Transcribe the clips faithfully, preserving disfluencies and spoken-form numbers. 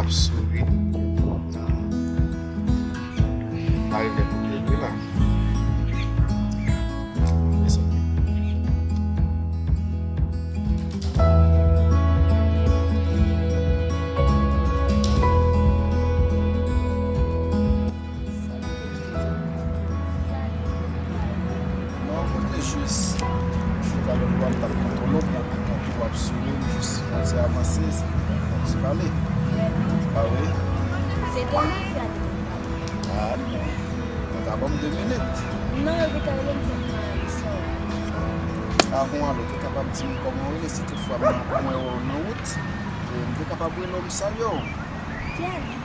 Souri. Nan. Arive kote l ye la. Non, mwen te jis chita lòt bò, m t ap pran kolo, m ap tankou w ap souri, m jis fè yon ti avanse, se fè yon ti pale. A wi. Se tèlman fè a te konn pale. A non. Mwen ta ban m de minit. Non, yo gentan rele m pou m al ale sou. Avan w ale, ou te kapab di m kòman w rele, si toutfwa mwen wè w nan wout, e m te kapab rele w, m salye w. Diane.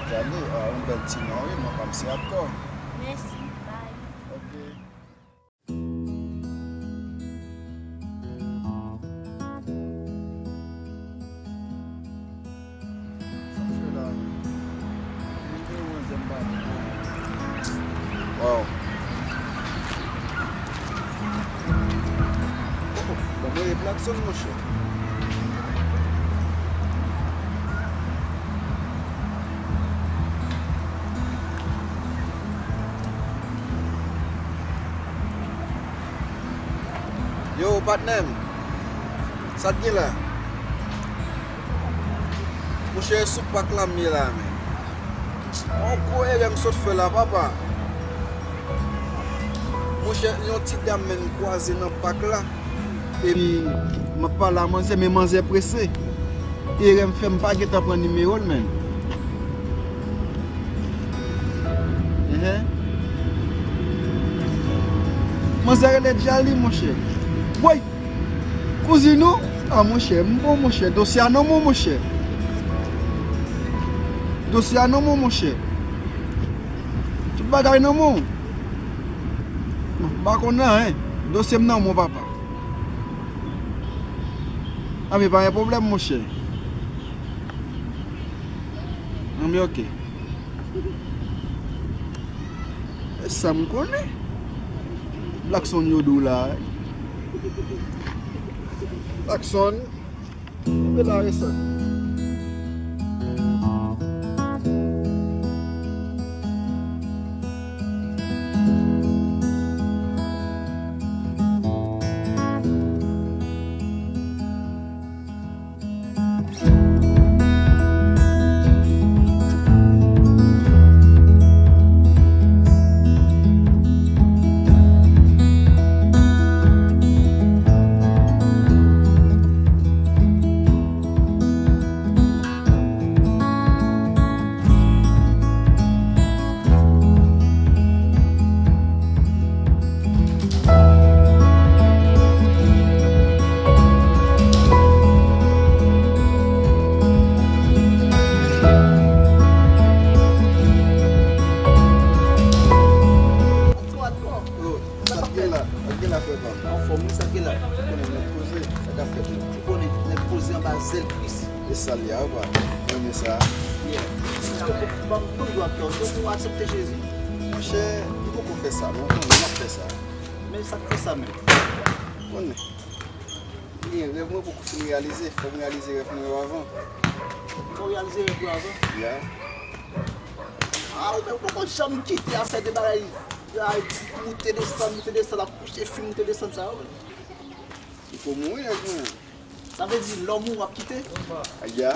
Diane, a, yon bèl ti non, wi, non pa m se Akò. Mèsi, bye. Ok. Sa m fè la, nimewo an, zèm pa bon. Wow. Oh, oh, bon, mwen e Blackson, monchè. Yo, patnè m. Sa k gen la? Monchè, e sou pak la m ye la, men. On gwo erè m sot fè la, papa. Monchè, yon ti dam, men, m kwaze nan pak la. Epi, m ap pale a manzè, men manzè prese. Erè m fè, m pa gentan pran nimewo l, menm. Enhen. Manzè rele Djali, monchè. Woy! Kouzin ou? A, monchè, m bon, monchè. Dosye a nan men w, monchè. Dosye a nan men w, monchè. Tout bagay nan men w. M pa konn anyen. Dosye m nan men w, papa. Anben, pa gen pwoblèm, monchè. Anben, ok. E sa m konnen. Blackson yo di w la. Blackson. Kenbe la, Blackson. Sa k gen la, sa k gen la, frè pa m? Anfòm, wi, sa k gen la. Ou konnen nèg poze, sa k ap fèt la? Ou konnen nèg poze anba zèl Kris. E sa l ye a, papa. Mwen renmen sa. Yeah. Ban m tou dwa kè w, ou aksepte Jezi? Monchè, m poko fè sa, non, ou konnen m ap fè sa. Men sa k fè sa menm? Ou konnen. Ebyen, rèv mwen poko fin reyalize. Fò m reyalize rèv mwen yo avan. Fò w reyalize rèv yo avan? Ya. A, ou menm poko janm kite afè de bagay, ay, moute desann, moute desann, ap kouche fi, moute desann sa yo. Li pou mouri ak mwen. Sa vle di, lè w mouri, w ap kite? Aya.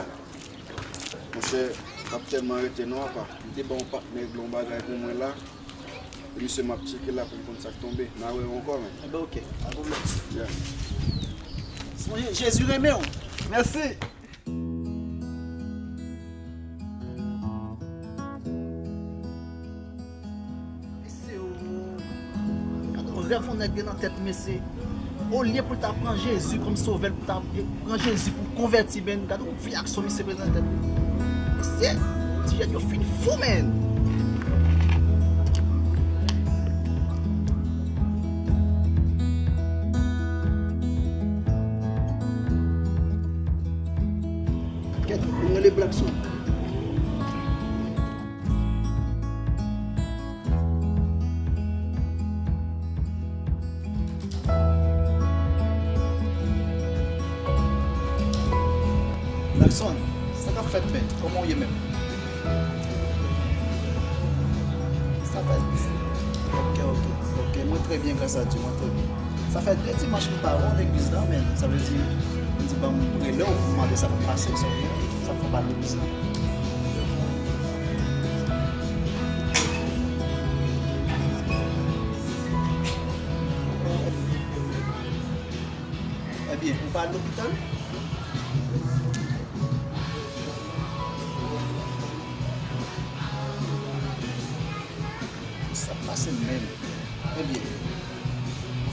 Monchè, m ap tèlman rete non, apa. M te ba yon patnè regle yon bagay pou mwen la. E misye m ap tcheke la pou m konn sa k tonbe. M a wè w ankò, men. Enben, oke. Pa pwoblèm. Yeah. Sonje, Jezi renmen w. Mèsi. Mesye, o, gade yon rèv yon nèg gen nan tèt, mesye. Olye pou l ta pran Jezi kòm sovè l, pou ta pran Jezi pou konvèti, men gade yon vye aksyon misye prezante tèt li. Mesye, ti jèn yo fin fou, men. Kèt, nou rele Blackson. Blackson, sa k ap fèt, men? Kòman w ye menm? Sa fè, ok, ok, ok. Mwen trè byen, gras a Dye, mwen trè byen. Sa fè de dimanch m pa wè w legliz la, men sa vle di, m di ban m rele w pou m mande sa k ap pase, sa w gen, sa fè w pa legliz la. Ebyen, ou pa al lopital? Sa pase menm. Ebyen,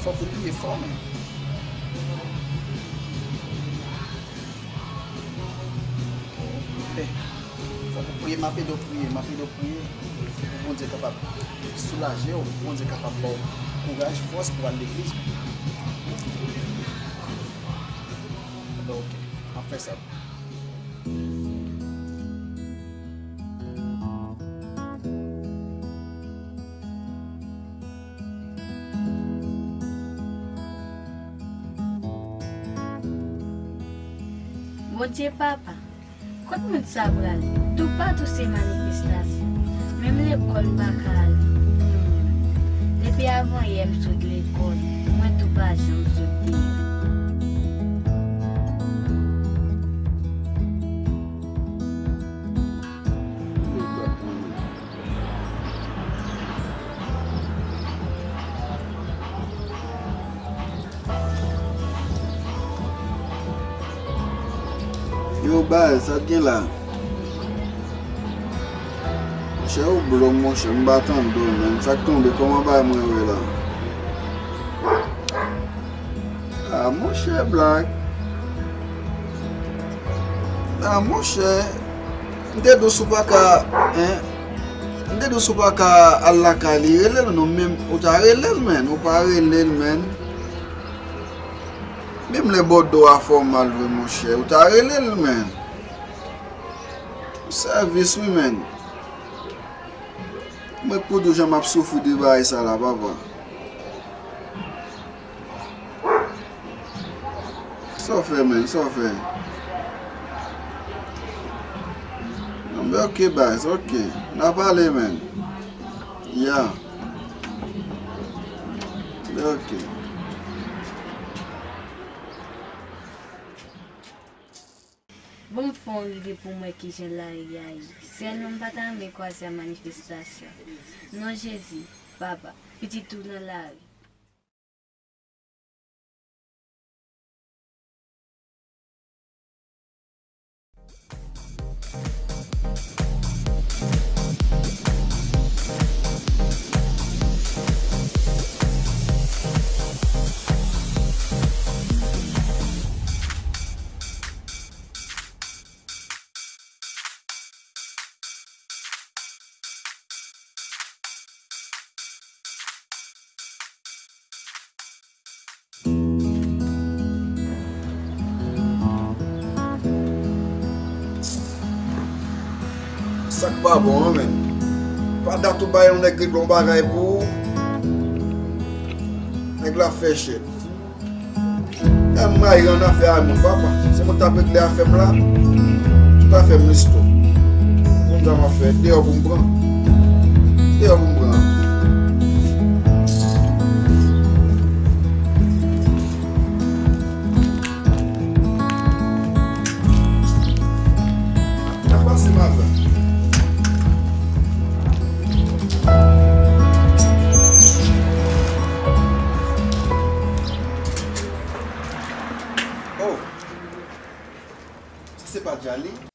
fòk ou priye fò, men. Eh, fòk ou priye, m ap ede w priye, m ap ede w priye. Pou Bondye kapab soulaje w, pou Bondye kapab ba w kouraj, fòs pou al legliz. Ok, m ap fè sa. Bondye Papa, kot moun sa pral? Toupatou se manifestasyon. Menm lekòl m pa ka ale. Hmm. Depi avanyè m sot lekòl, mwen tou pa janm sot deyò. Yo, baz, sa k gen la? Monchè, ou blòm, monchè, m pa tande w, menn. Sa k tonbe? Kòman bagay mwen yo ye la? Ah, monchè, Black. Ah, monchè. M te di w si w pa ka, en, m te di w si w pa ka al lakay li, rele l non, men ou ta rele l, menn. Ou pa rele l, menn. Menm lè bòdò a fè w mal vre, monchè, ou ta rele l, menn. Sèvis, wi, menn. Mwen pou di w jan m ap soufri de bagay sa la, papa. Sa w fè, menn? Sa w fè? Non, men ok, baz, ok. N a pale, menn. Ya. Ok. Bon, m fè yon rive pou m wè kijan lari a ye. Sèlman m pa ta renmen kwaze a manifestasyon. Non Jezi, papa, pitit ou nan lari. Sa k pa bon an, menn. Pa dat ou bay yon nèg regle yon bagay pou ou. Nèg la fè chèt. M rayi annafè a moun, papa. Se mwen t ap regle afè m la. Tout afè m listò. Konn sa m ap fè. Deyò pou m pran. Deyò pou m pran. Sa pase maten? Oh! Sa se pa Djali?